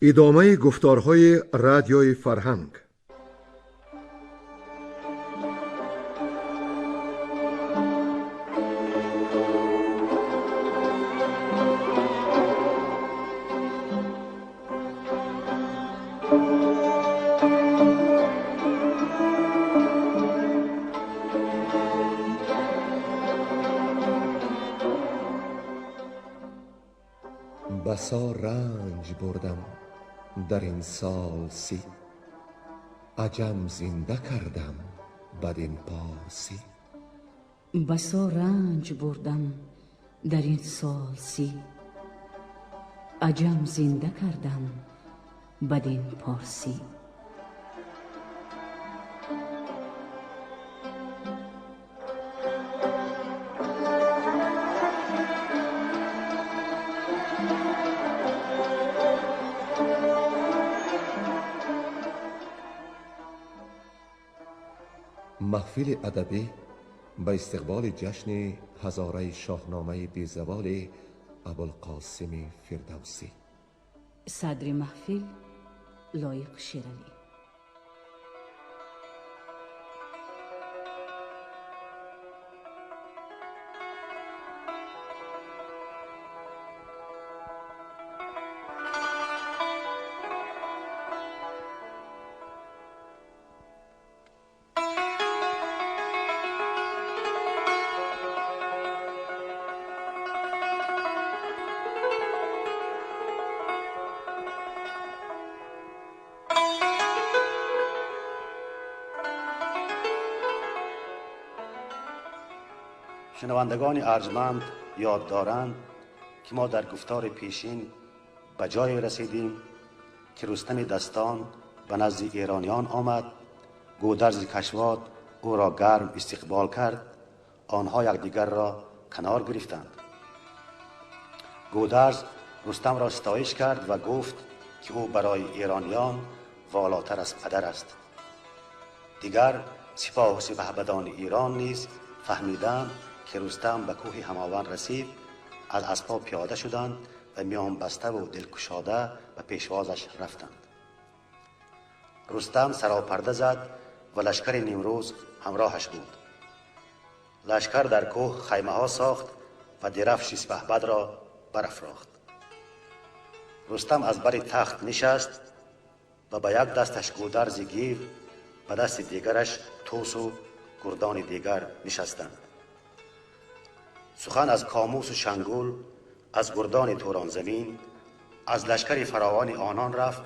Идомаи гуфторҳои Радиои Фарҳанг. Басо ранҷ бурдам дар ин сол 30, аҷам зинда кардам бадин порсӣ. Басо ранҷ бурдам дар ин сол 30, аҷам зинда кардам бадин порсӣ. Маҳфили адабӣ ба истиқболи ҷашни ҳазораи шоҳномаи безаволи Абулқосими Фирдавсӣ. Садри маҳфил Лоиқ Шералӣ. شنوندگان ارجمند یاد دارند که ما در گفتار پیشین به جای رسیدیم که رستم دستان به نزد ایرانیان آمد. گودرز کشواد او را گرم استقبال کرد. آنها یکدیگر را کنار گرفتند. گودرز رستم را ستایش کرد و گفت که او برای ایرانیان والاتر از پدر است. دیگر سپاه و سپهبدان ایران نیز فهمیدند که رستم به کوه هماوند رسید. از اسب‌ها پیاده شدند و میان بسته و دلکشاده به پیشوازش رفتند. رستم سراپرده زد و لشکر نیمروز همراهش بود. لشکر در کوه خیمه ها ساخت و درفش سپهبد را برافراخت. رستم از بر تخت نشست و به یک دستش گودرز گیو، به دست دیگرش توس و گردان دیگر نشستند. سخن از کاموس و شنگول، از گردان توران زمین، از لشکر فراوان آنان رفت.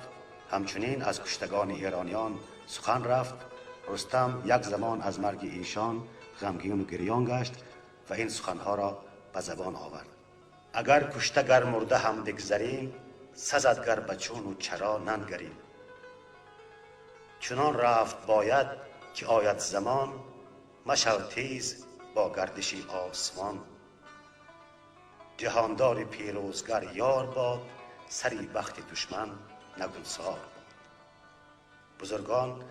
همچنین از کشتگان ایرانیان سخن رفت. رستم یک زمان از مرگ ایشان غمگین و گریان گشت و این سخنها را به زبان آورد. اگر کشته گر مرده هم بگذریم، سزد گر به چون و چرا ننگریم. چنان رفت باید که آید زمان، مشو تیز با گردش آسمان. جهاندار پیروزگر یار باد، سری بخت دشمن نگونسار باد. بزرگان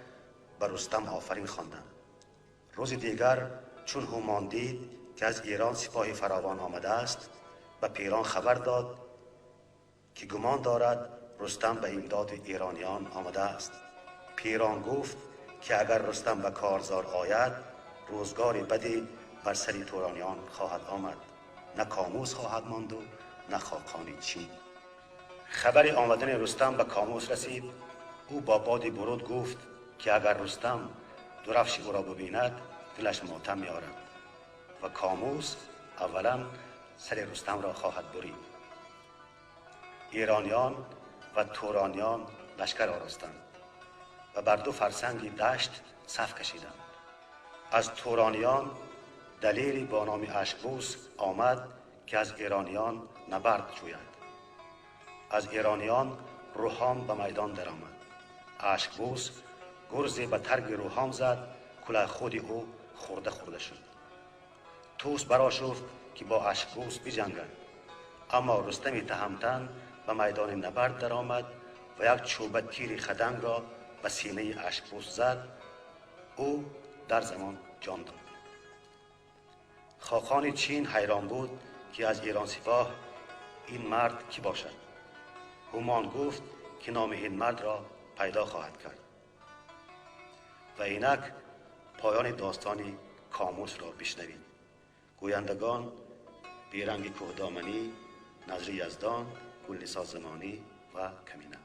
بر رستم آفرین خواندند. روز دیگر چون هومان دید که از ایران سپاه فراوان آمده است، به پیران خبر داد که گمان دارد رستم به امداد ایرانیان آمده است. پیران گفت که اگر رستم به کارزار آید، روزگار بدی بر سر تورانیان خواهد آمد. نه کاموس خواهد ماند و نه خاقان چین. خبر آمدن رستم به کاموس رسید. او با باد برود گفت که اگر رستم درفش او را ببیند، دلش ماتم می‌آرد و کاموس اولا سر رستم را خواهد برید. ایرانیان و تورانیان لشکر آراستند و بر دو فرسنگ دشت صف کشیدند. از تورانیان دلیری با نام اشکبوس آمد که از ایرانیان نبرد جوید. از ایرانیان روحام به میدان درآمد. اشکبوس گرزی به ترگ روحام زد، کلاه خود او خورده خورده شد. توس برآشفت که با اشکبوس بجنگد، اما رستم تهمتن به میدان نبرد درآمد و یک چوبه تیر خدنگ را به سینه اشکبوس زد. او در زمان جان داد. خاقان چین حیران بود که از ایران سپاه این مرد کی باشد. هومان گفت ки номи ин мардро пайдо хоҳад кард. Ва инак поёни достони Комусро бишнавед. Гӯяндагон: Беранги Кӯҳдоманӣ, Назри Яздон, Гулнисо Замонӣ ва Камина.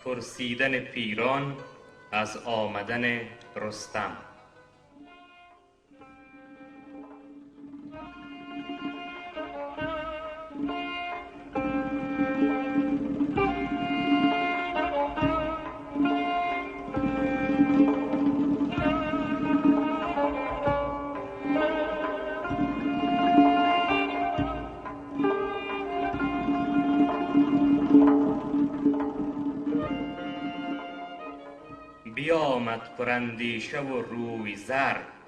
پرسیدن پیران از آمدن رستم. بیامد پراندیشه و روی زرد،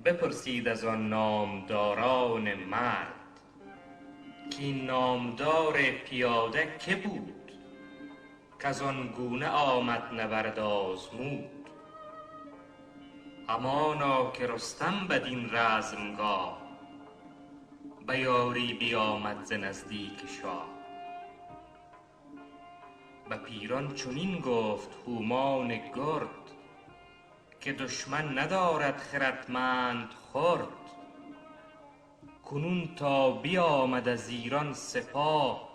بپرسید از آن نامداران مرد کاین نامدار پیاده که بود، کز آن گونه آمد نبرد آزمود. همانا که رستم بدین رزمگاه، به یاری بیامد ز نزدیک شاه. به پیران چنین گفت هومان گرد، که دشمن ندارد خردمند خرد. کنون تا بیامد از ایران سپاه،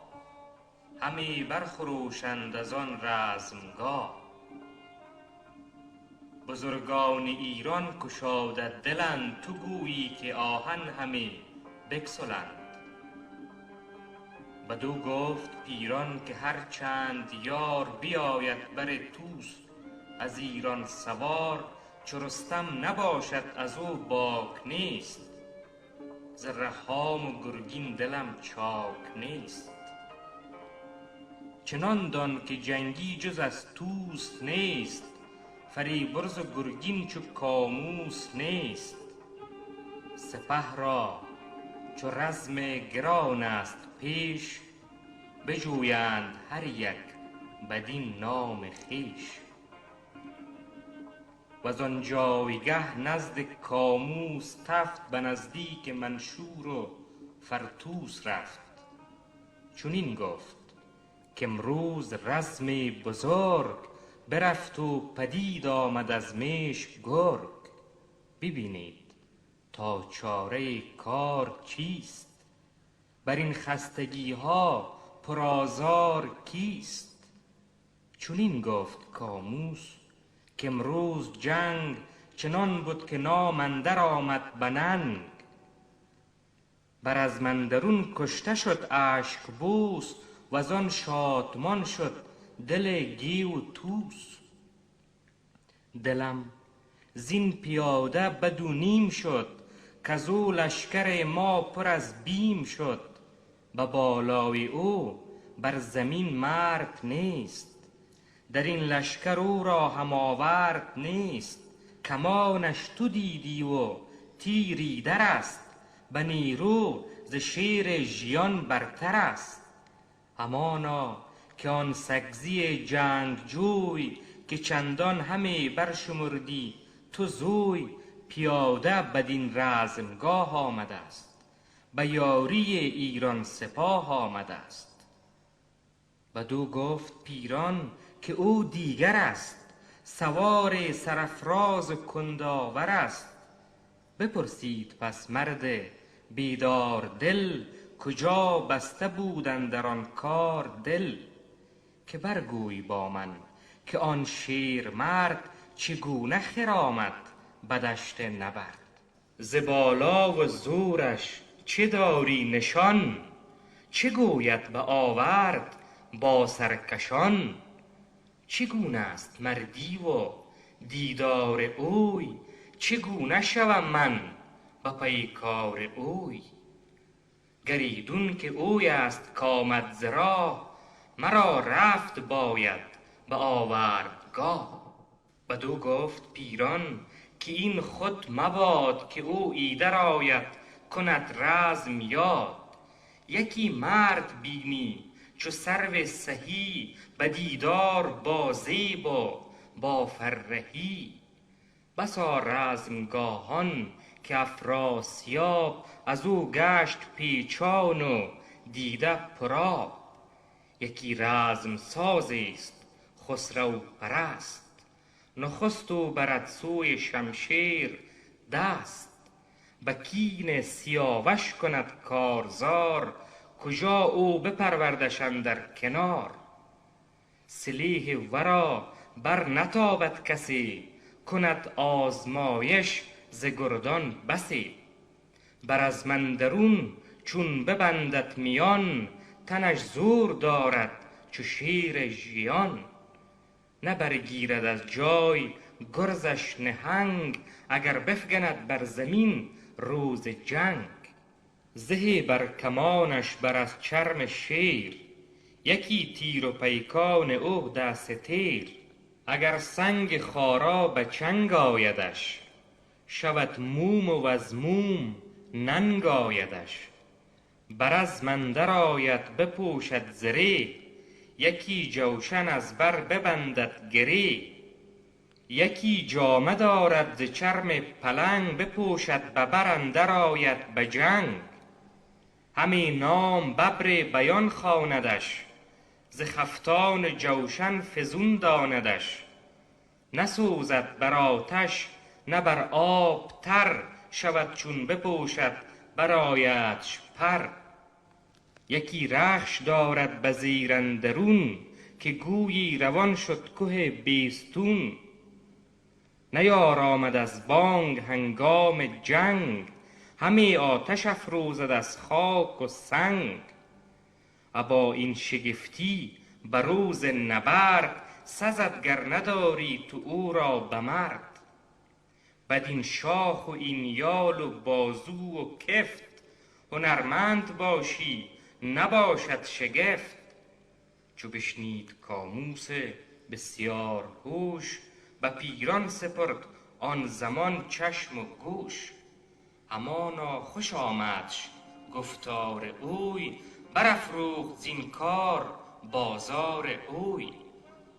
همی برخروشند از آن رزمگاه. بزرگان ایران گشاده دلند، تو گویی که آهن همی بگسلند. بدو گفت پیران که هر چند یار، بیاید بر طوس از ایران سوار. چو رستم نباشد از او باک نیست، ز رهام و گرگین دلم چاک نیست. چنان دان که جنگی جز از طوس نیست، فریبرز و گرگین چو کاموس نیست. سپه را چو رزم گران است پیش، بجویند هر یک بدین نام خویش. وزان جایگه نزد کاموس تفت، به نزدیک منشور و فرتوس رفت. چنین گفت کامروز رزم بزرگ، برفت و پدید آمد از مشک گرگ. ببینید تا چاره کار چیست، بر این خستگی ها پرآزار کیست. چنین گفت کاموس کامروز جنگ، چنان بد که نام اندر آمد به ننگ. بر رزم اندرون کشته شد اشکبوس، وزان شادمان شد دل گیو و طوس. دلم زین پیاده بدو نیم شد، کز او لشکر ما پر از بیم شد. به بالای او بر زمین مرد نیست، در این لشکر او را هم آورد نیست. کمانش تو دیدی و تیر ایدر است، به نیرو ز شیر ژیان برتر است. همانا که آن سگزی جنگجوی، که چندان همی برشمردی تو زوی. پیاده بدین رزمگاه آمده است، به یاری ایران سپاه آمده است. بدو گفت پیران که او دیگر است، سوار سرافراز و کنداور است. بپرسید پس مرد بیدار دل، کجا بسته بود اندر آن کار دل. که برگوی با من که آن شیر مرد، چگونه خرامد به دشت نبرد. ز بالا و زورش چه داری نشان، چه گوید به آورد با سرکشان. چگونه است مردی و دیدار اوی؟ چگونه شوم من به پیکار اوی؟ گر ایدون که اوی است کآمد ز راه، مرا رفت باید به آوردگاه. بدو گفت پیران که این خود مباد، که او ایدر آید کند رزم یاد. یکی مرد بینی چو سرو سهی، به دیدار با زیب و با فرهی. بسا رزمگاهان که افراسیاب از او گشت پیچان و دیده پرآب. یکی رزم سازی است خسرو پرست، نخست او برد سوی شمشیر دست. به کین سیاوش کند کارزار، کجا او بپروردش اندر کنار. سلیح ورا بر نتابد کسی، کند آزمایش ز گردان بسی. بر رزم اندرون چون ببندد میان، تنش زور دارد چو شیر ژیان. نه برگیرد از جای گرزش نهنگ، اگر بفگند بر زمین روز جنگ. زهی بر کمانش بر از چرم شیر، یکی تیر و پیکان او ده تیر. اگر سنگ خارا به چنگ آیدش، شود موم و از موم ننگ آیدش. به رزم اندر آید بپوشد زره، یکی جوشن از بر ببندد گره. یکی جامه دارد ز چرم پلنگ، بپوشد به بر اندر آید به جنگ. همی نام ببر بیان خواندش، ز خفتان جوشن فزون داندش. نسوزد بر آتش نه بر آب تر، شود چون بپوشد برآیدش پر. یکی رخش دارد به زیر اندرون، که گویی روان شد که بیستون. نیارامد از بانگ هنگام جنگ، همی آتش افروزد از خاک و سنگ. ابا این شگفتی به روز نبرد، سزد گر نداری تو او را به مرد. بدین شاخ و این یال و بازو و کفت، هنرمند باشی نباشد شگفت. چو بشنید کاموس بسیار هوش، به پیران سپرد آن زمان چشم و گوش. همانا خوش آمدش گفتار اوی، برافروخت زین کار بازار اوی.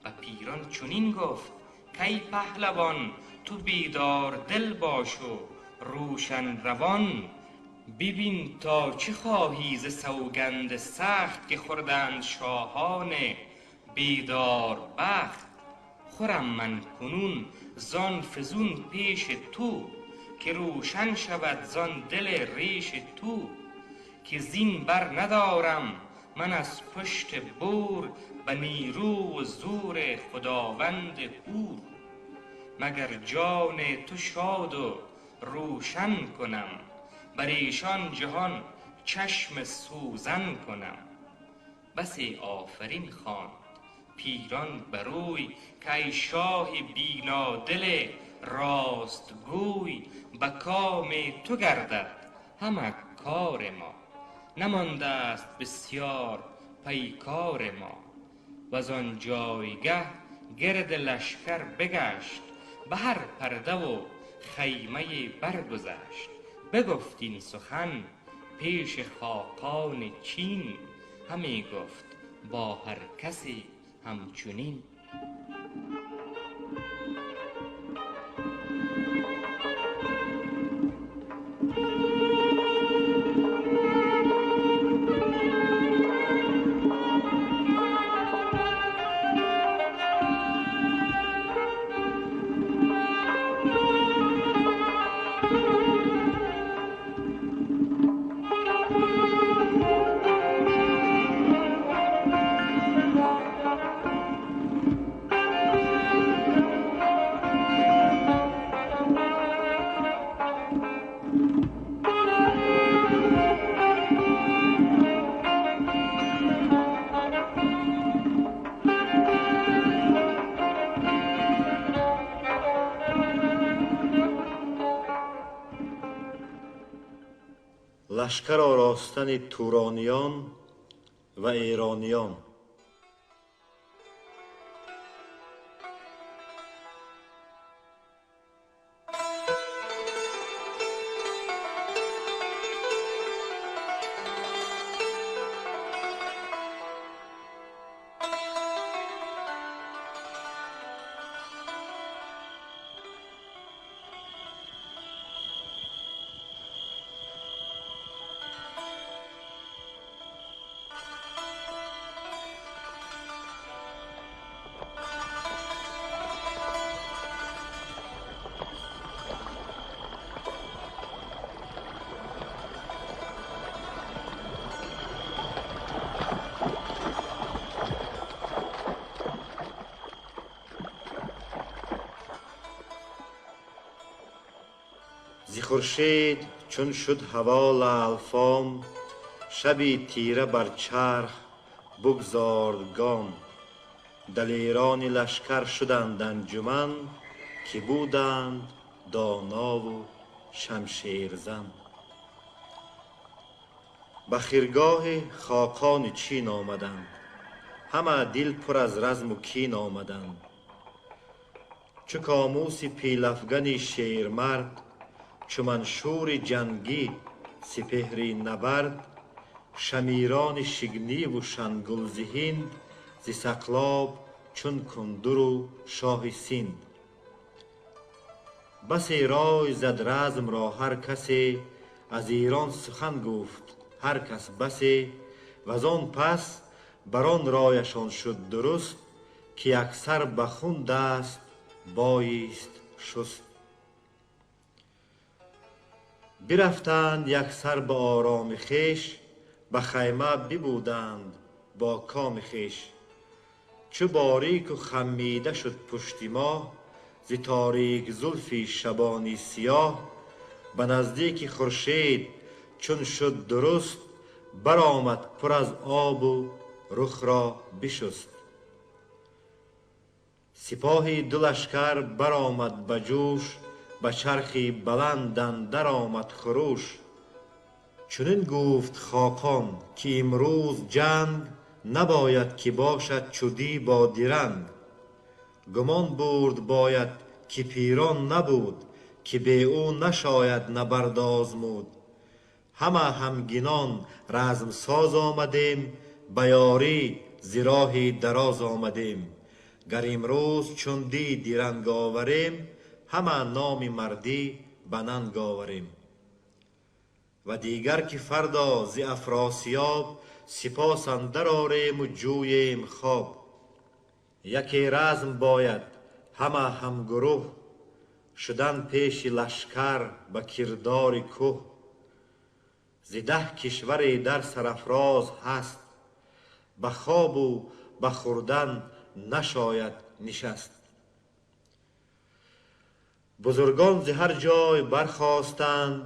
به پیران چنین گفت کای پهلوان، تو بیدار دل باش و روشن روان. ببین تا چه خواهی ز سوگند سخت، که خوردند شاهان بیدار بخت. خورم من کنون زان فزون پیش تو، که روشن شود زان دل ریش تو. که زین بر ندارم من از پشت بور، به نیرو و زور خداوند هور. مگر جان تو شاد و روشن کنم، بر ایشان جهان چشم سوزن کنم. بسی آفرین خواند پیران بروی، که ای شاه بینا دل راست گوی. به کام تو گردد همه کار ما، نمانده است بسیار پیکار ما. وزان جایگه گرد لشکر بگشت، به هر پرده و خیمه برگذشت. بگفت این سخن پیش خاقان چین، همی گفت با هر کسی همچنین. Лашкар оростани турониён ва эрониён. Зи хуршед чун шуд ҳаво лаълфом, шаби тира бар чарх бугзорд гом. Далерони лашкар шуданд анҷуман, ки буданд донову шамшерзан. Ба хиргоҳи хоқони Чин омаданд, ҳама дил пур аз разму кин омаданд. Чу комуси пилафгани шермард, чу маншури ҷангӣ сипеҳри набард, шамирони шигниву шангулзи ҳинд, зи сақлоб чун кундуру шоҳи Синд. Басе рой зад размро ҳар касе, аз Эрон сухан гуфт ҳар кас басе, ваз он пас бар он рояшон шуд дуруст, ки яксар ба хун даст боист шуст. Бирафтанд яксар ба ороми хеш, ба хайма бибуданд бо коми хеш. Чу борику хамида шуд пушти моҳ, зи торик зулфи шабони сиёҳ, ба наздики хуршед чун шуд дуруст, баромад пур аз обу рухро бишуст. Сипоҳи ду лашкар баромад ба ҷӯш, ба чархи баланд андар омад хуруш. Чунин гуфт хоқон, ки имрӯз ҷанг набояд ки бошад чу дӣ бо диранг. Гумон бурд бояд, ки пирон набуд, ки бе ӯ нашояд набард озмуд. Ҳама ҳамгинон размсоз омадем, ба ёрӣ зи роҳи дароз омадем. Гар имрӯз чун дӣ диранг оварем, ҳама номи мардӣ ба нанг оварем. Ва дигар ки фардо зи Афросиёб сипос андар орему ҷӯем хоб. Яке разм бояд ҳама ҳамгурӯҳ, шудан пеши лашкар ба кирдори кӯҳ. Зи 10 кишваре дар сарафроз ҳаст, ба хобу ба хӯрдан нашояд нишаст. Бузургон зи ҳар ҷой бархостанд,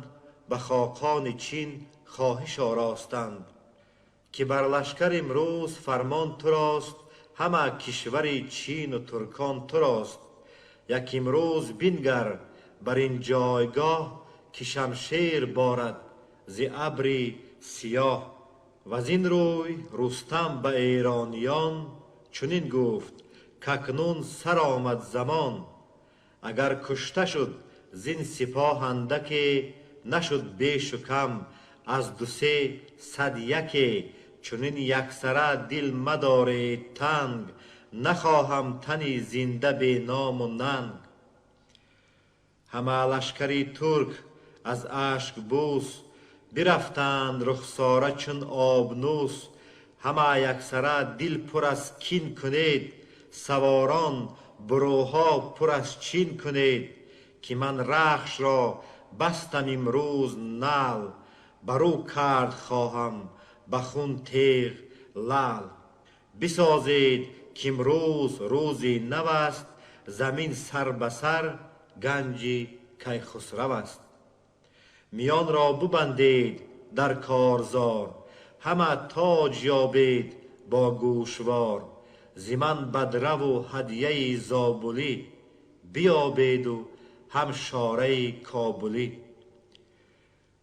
ба хоқони Чин хоҳиш оростанд, ки бар лашкар имрӯз фармон турост, ҳама кишвари Чину туркон турост. Як имрӯз бингар бар ин ҷойгоҳ, ки шамшер борад зи абри сиёҳ. Ваз ин рӯй Рустам ба эрониён чунин гуфт, какнун сар омад замон. Агар кушта шуд зин сипоҳ андаке, нашуд бешу кам аз 200-300 яке. Чунин яксара дил мадоред танг, нахоҳам тани зинда бе ному нанг. Ҳама лашкари турк аз ашк бӯс, бирафтанд рухсора чун обнӯс. Ҳама яксара дил пур аз кин кунед, саворон бурӯҳо пур аз чин кунед, ки ман рахшро бастам имрӯз нал, бар ӯ кард хоҳам ба хун теғ лал. Бисозед, ки имрӯз рӯзи нав аст, замин сар ба сар ганҷи Кайхусрав аст. Миёнро бубандед дар корзор, ҳама тоҷ ёбед бо гӯшвор. Зи ман бадраву ҳадияи зобулӣ, биёбеду ҳам шораи кобулӣ.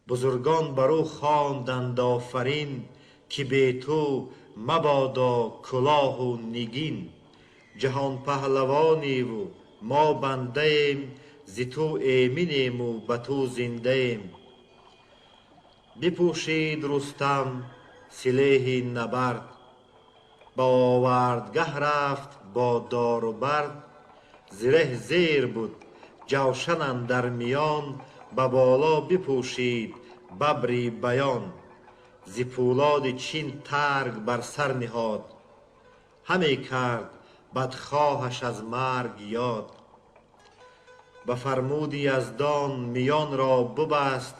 Бузургон бар ӯ хонданд офарин, ки бе ту мабодо кулоҳу нигин. Ҷаҳон паҳлавониву мо бандаем, зи ту эминему ба ту зиндаем. Бипӯшид Рустам силеҳи набард, ба овардгаҳ рафт бо дору бард. Зиреҳ зер буд, ҷавшан андар миён, ба боло бипӯшид бабри баён. Зи пӯлоди чин тарг бар сар ниҳод, ҳаме кард бадхоҳаш аз марг ёд. Ба фармуди Яздон миёнро бубаст,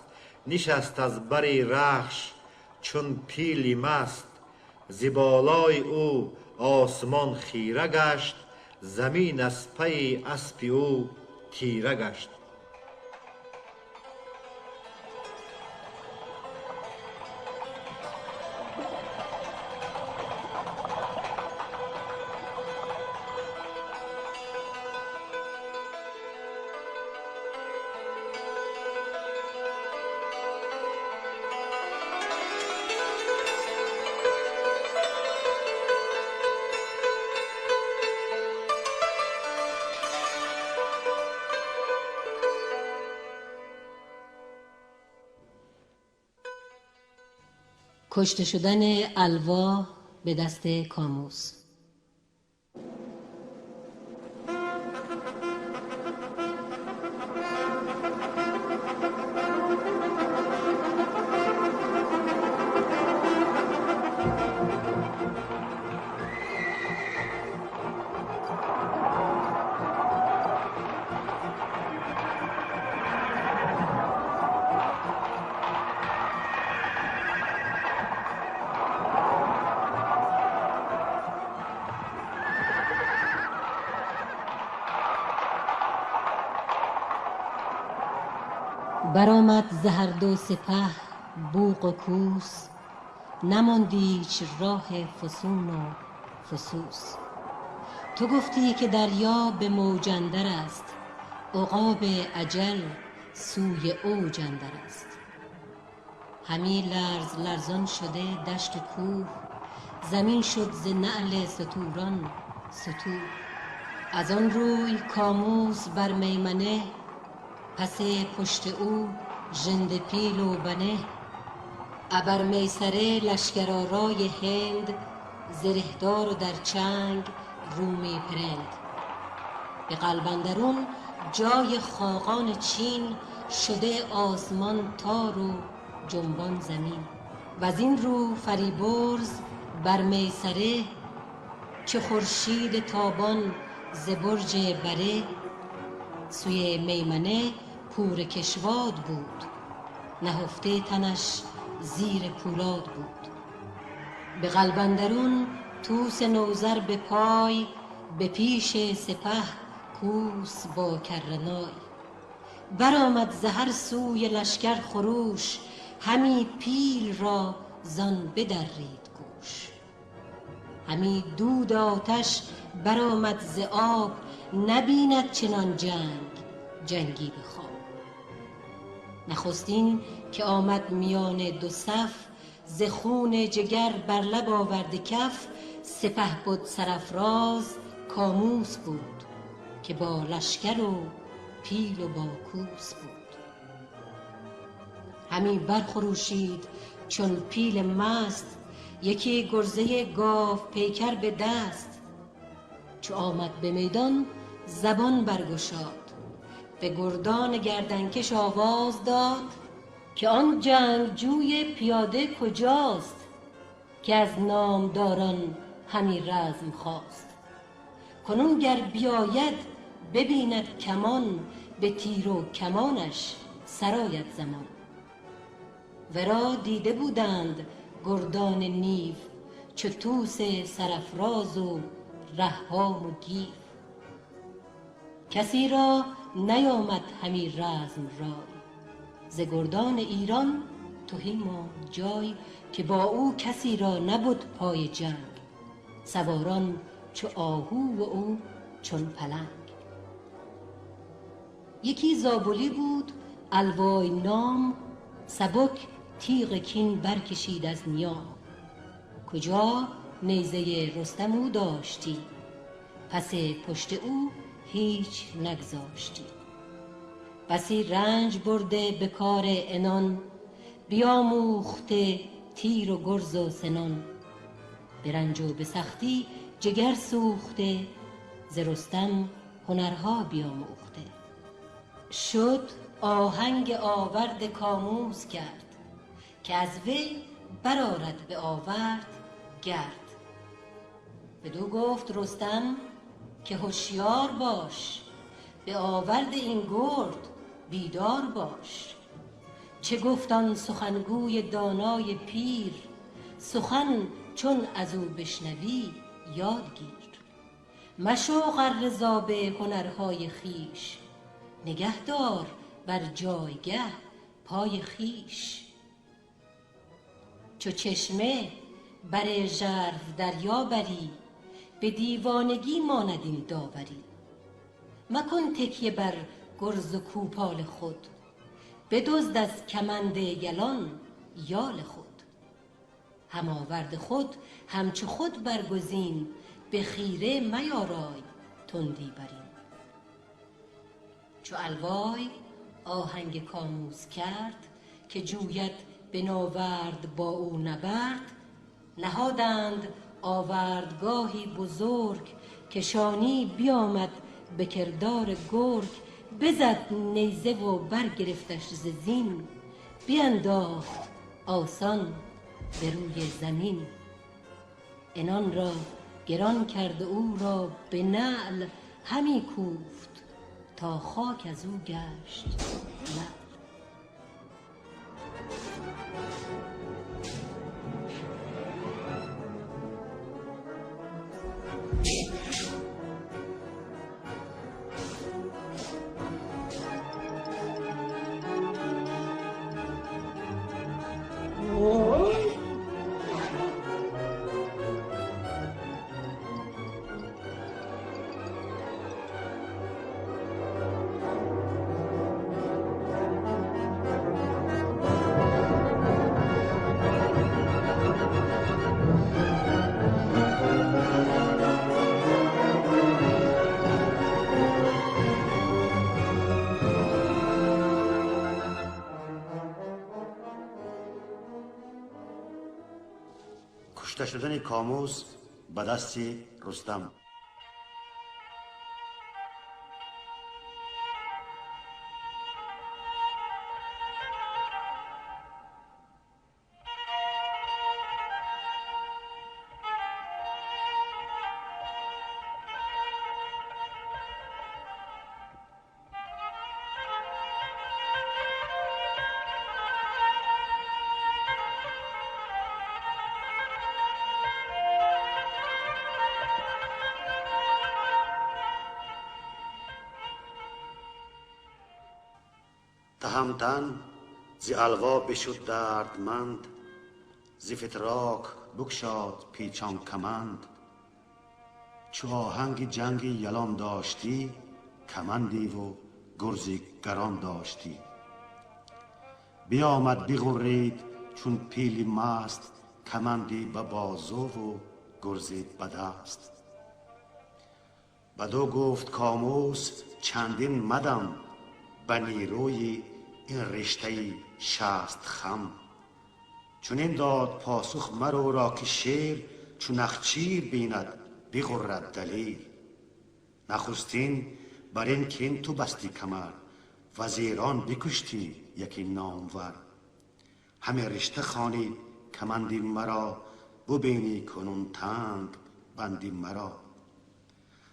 нишаст аз бари Рахш чун пили маст. Зи болои ӯ осмон хира гашт, замин аз пайи аспи ӯ тира гашт. کشته شدن الوا به دست کاموس. برآمد ز هر دو سپه بوق و کوس، نماند ایچ راه فسون و فسوس. تو گفتی که دریا به موج اندر است، عقاب اجل سوی اوج اندر است. همی لرز لرزان شده دشت و کوه، زمین شد ز نعل ستوران ستوه. از آن روی کاموس بر میمنه، پس پشت او ژنده پیل و بنه. ابر میسره لشکرآرای هند، زرهدار و در چنگ رومی پرند. به قلب اندرون جای خاقان چین، شده آسمان تار و جنبان زمین. وزین رو فریبرز بر میسره، چه خورشید تابان ز برج بره. سوی میمنه پور کشواد بود، نهفته تنش زیر پولاد بود. به قلب اندرون طوس نوذر به پای، به پیش سپه کوس با کرنای. برآمد ز هر سوی لشکر خروش، همی پیل را زان بدرید گوش. همی دود آتش برآمد ز آب، نبیند چنان جنگ جنگی به خواب. نخستین که آمد میان دو صف، ز خون جگر بر لب آورده کف. سپه بد سرافراز کاموس بود، که با لشکر و پیل و با کوس بود. همی برخروشید چون پیل مست، یکی گرزه گاو پیکر به دست. چو آمد به میدان زبان برگشاد، به گردان گردنکش آواز داد که آن جنگجوی پیاده کجاست، که از نامداران همی رزم خواست. کنون گر بیاید ببیند کمان، به تیر و کمانش سرآید زمان. ورا دیده بودند گردان نیو، چو طوس سرافراز و رهام و گیو. کسی را نیامد همی رزم رای، ز گردان ایران تهی ماند جای. که با او کسی را نبد پای جنگ، سواران چو آهو و او چون پلنگ. یکی زابلی بود الوای نام، سبک تیغ کین برکشید از نیام. کجا نیزه رستم او داشتی، پس پشت او هیچ نگذاشتی. بسی رنج برده به کار عنان، بیاموخته تیر و گرز و سنان. به رنج و به سختی جگر سوخته، ز رستم هنرها بیاموخته. شد آهنگ آورد کاموس کرد، که از وی برآرد به آورد گرد. بدو گفت رستم که هشیار باش، به آورد این گرد بیدار باش. چه گفت آن سخنگوی دانای پیر، سخن چون از او بشنوی یاد گیر. مشو غره زاب هنرهای خویش، نگهدار بر جایگه پای خویش. چو چشمه بر ژرف دریا بری، به دیوانگی ماند این داوری. مکن تکیه بر گرز و کوپال خود، بدزد از کمند یلان یال خود. هم آورد خود همچو خود برگزین، به خیره میارای تندی برین. چو الوای آهنگ کاموس کرد، که جوید به ناورد با او نبرد. نهادند آوردگاهی بزرگ، کشانی بیامد به کردار گرگ. بزد نیزه و برگرفتش ز زین، بینداخت آسان به روی زمین. عنان را گران کرد او را به نعل، همی کوفت تا خاک از او گشت لعل. کشته شدن کاموس به دست رستم. تهمتن ز الوا بشد دردمند، ز فتراک بگشاد پیچان کمند. چو آهنگ جنگ یلان داشتی، کمندی و گرزی گران داشتی. بیامد بغرید چون پیل مست، کمندی به بازو و گرزی به دست. بدو گفت کاموس چندین مدم، به نیروی این رشته 60 خم. چنین داد پاسخ مرو را که شیر، چو نخچیر بیند بغرد دلیر. نخستین بر این کین تو بستی کمر، وزیران بکشتی یکی نامور. همه رشته خوانی کمندی مرا، ببینی کنون تنگ بندی مرا.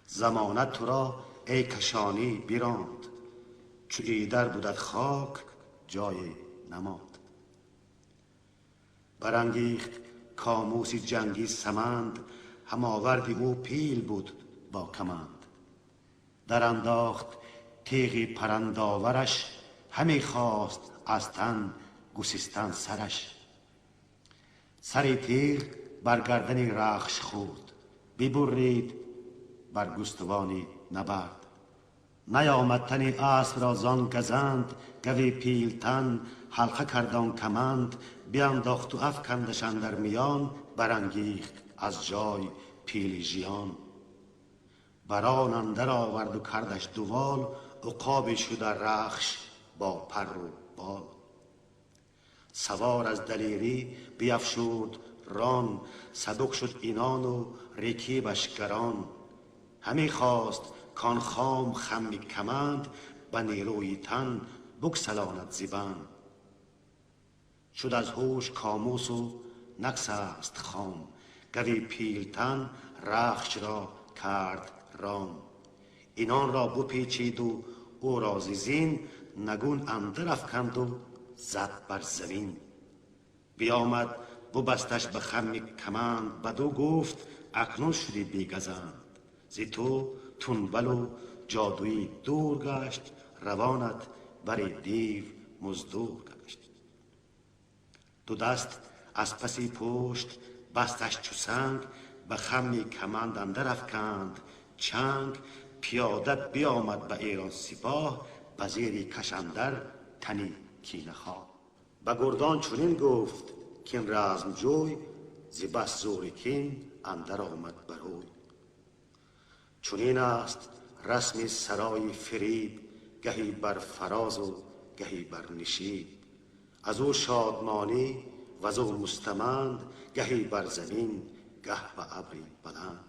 زمانه تو را ای کشانی براند، چو ایدر بودت خاک جای نماند. برانگیخت کاموس جنگی سمند، هم آوردی او پیل بود با کمند. در انداخت تیغ پرندآورش، همی خواست از تن گسستن سرش. سر تیغ بر گردن رخش خورد، ببرید بر گستوان نبرد. Наёмад тани асп ро зон газанд, гави пилтан ҳалқа кард он каманд, биандохт у афкандаш андар миён, барангехт аз ҷой пили жиён. Барон андар овард у кардаш дувол, уқобе шуда рахш бо пару бол. Савор аз далерӣ биафшурд рон, сабук шуд инону рекибаш гарон. Ҳаме хост кон хом хами каманд, ба нерӯи тан бигсалонад зи банд. Шуд аз ҳуш Комус у нагсаст хом, гави пилтан рахш ро кард ром. Инон ро бупечид у ӯро зи зин, нагун андар афканд у зад бар замин. Биёмад бубасташ ба хами каманд, бадӯ гуфт: акнун шудӣ бегазанд. Зи ту тунбалу ҷодуӣ дур гашт, равонат бари дев муздур гашт. Ду даст аз паси пушт басташ чу санг, ба хами каманд андар афканд чанг. Пиёда биёмад ба Эрон сипоҳ, ба зери каш андар тани кинахоҳ. Ба гурдон чунин гуфт кин размҷӯй, зи бас зӯри кин андар омад барӯй. Чунин аст расми сарои фириб, гаҳӣ бар фарозу гаҳӣ бар нишеб. Аз ӯ шодмонӣ ваз ӯ мустаманд, гаҳӣ бар замин гаҳ ба абри баланд.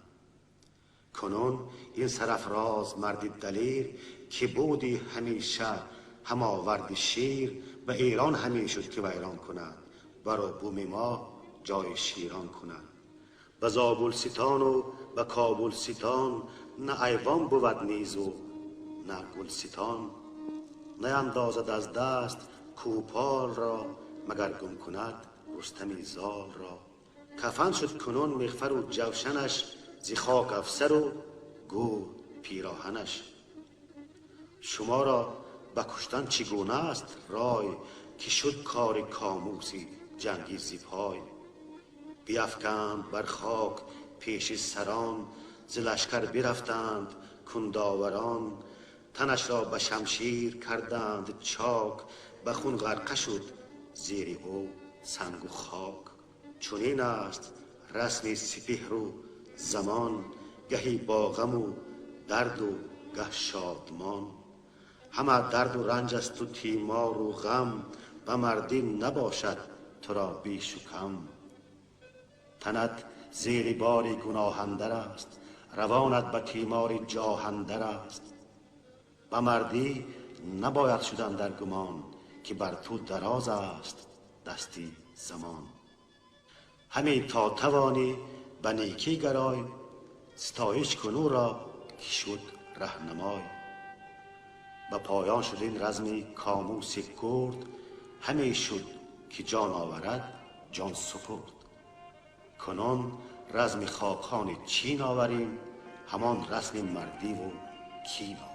Кунун ин сарафроз марди далер, ки буди ҳамеша ҳамоварди шер, ба Эрон ҳаме шуд ки вайрон кунад, баро буми мо ҷои шерон кунад. Ба Зобулситону ба Кобулситон на айвон буд низу на гулситон. Наандозад аз даст кӯпол ро, магар гум кунад Рустами зол ро. Кафан шуд кунун миғфару ҷавшанаш, зи хок афсару гӯр пироҳанаш. Шуморо ба куштан чӣ гуна аст рой, ки шуд кори Комуси ҷангӣ зи пой. Биафканд бар хок пеши сарон, зи лашкар бирафтанд кундоварон. Танашро ба шамшер карданд чок, ба хун ғарқа шуд зери ӯ сангу хок. Чунин аст расми сипеҳру замон, гаҳӣ бо ғаму дарду гаҳ шодмон. Ҳама дарду ранҷ асту тимору ғам, ба мардӣ набошад туро бешу кам. Танат зери бори гуноҳ андар аст, равонат ба тимори ҷоҳ андар аст. Ба мардӣ набояд шудан дар гумон, ки бар ту дароз аст дасти замон. Ҳаме то тавонӣ ба некӣ гарой, ситоиш кун ӯ ро ки шуд раҳнамой. Ба поён шуд ин разми Комуси гурд, ҳаме шуд ки ҷон оварад ҷон супурд. Кунун разми хокони чин оварем, ҳамон расми мардиву кин оварем.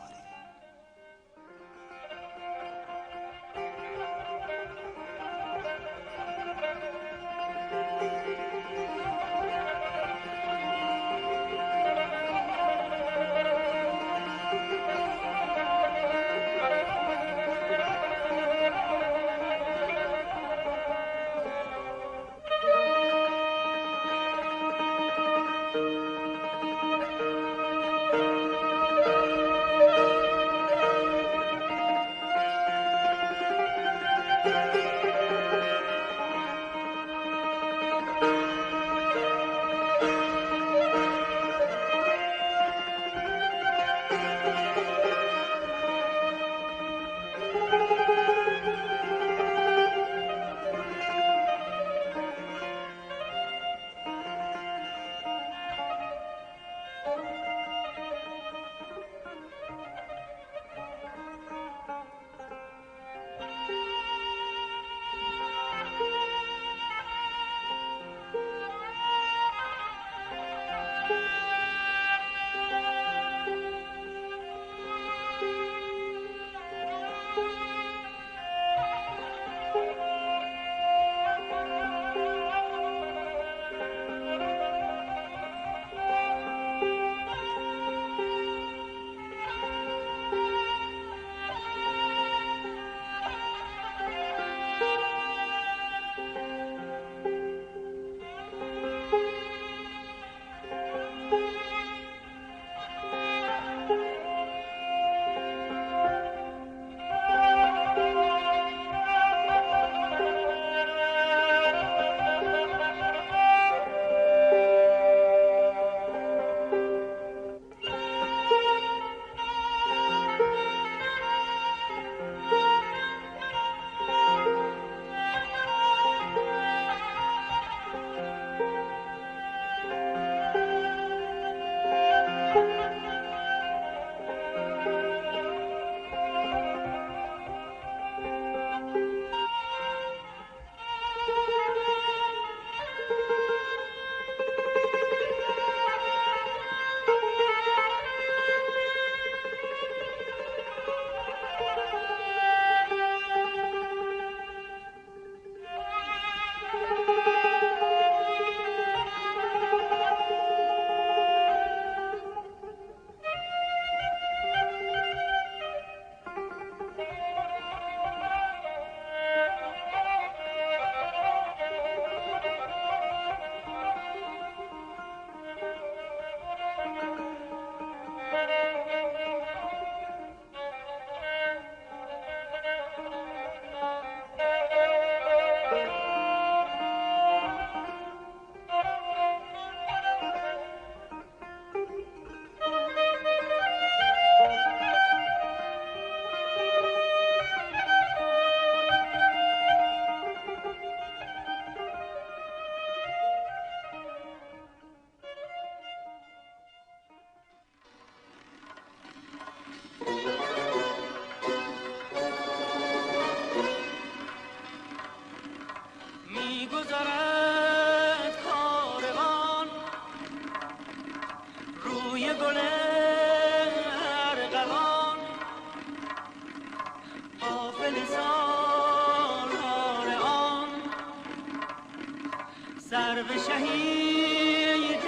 به شهید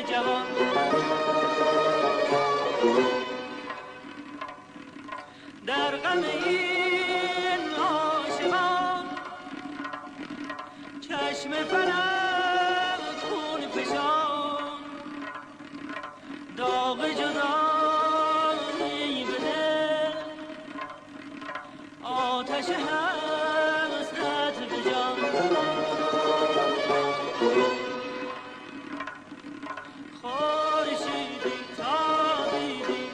جوان. در غم این عاشقان چشم فلک خون فشان، داغ جدایی به دل، آتش حسرت به جان. خورشیدی تابیدی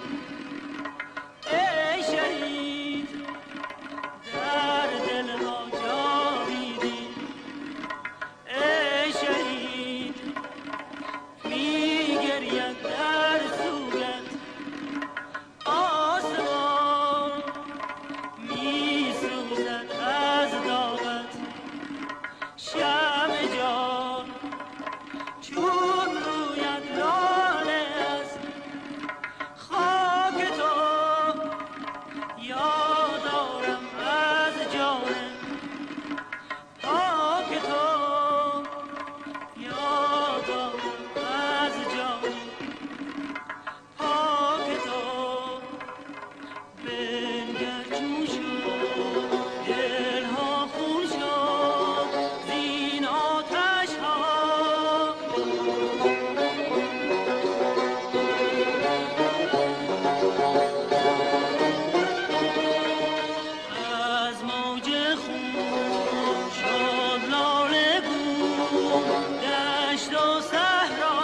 ای شهید، در دل ما جاویدی ای شهید، میگرید در سوگت آسمان، میسوزد از داغت شمع جان. چون روید لاله از خاک تو، یاد آرم از جان پاک تو، یاد آرم از جان پاک تو. بنگر چون شد دلها خون شد زین آتش ها، از موج خون شد لاله گون دشت و صحرا.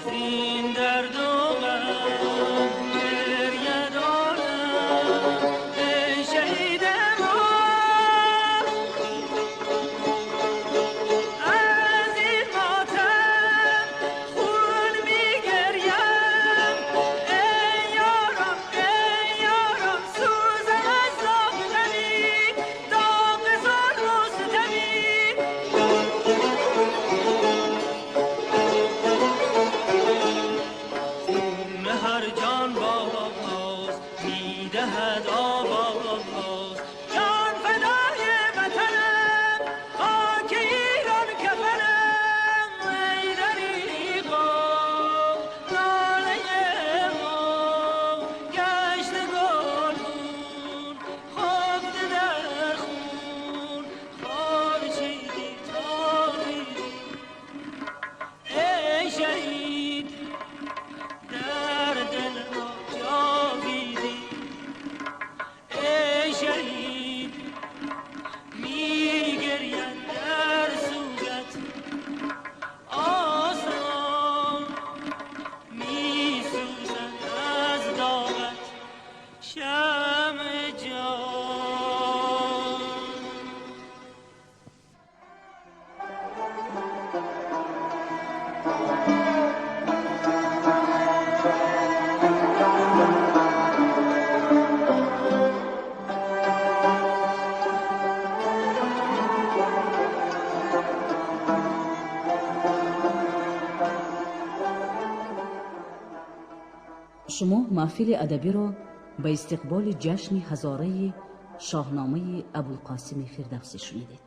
زین درد و غم گرید عالم ای شهید ما، از این ماتم خون میگریم ای یارم ای یارم، سوزم از داغ غمی، داغ ظلم و ستمی. خون هر جان باز میدهد آواز، جان فدای وطنم، خاک ایران کفنم. ای دریغا لاله ما، گشت گلگون خفته در خون. خورشیدی تابیدی ای شهید، در دل ما جاویدی ای شهید، میگرید در سوگت آسمان، میسوزد از داغت شمع جان. Шумо маҳфили адабиро ба истиқболи ҷашни ҳазораи Шоҳномаи Абулқосими Фирдавсӣ шунидед.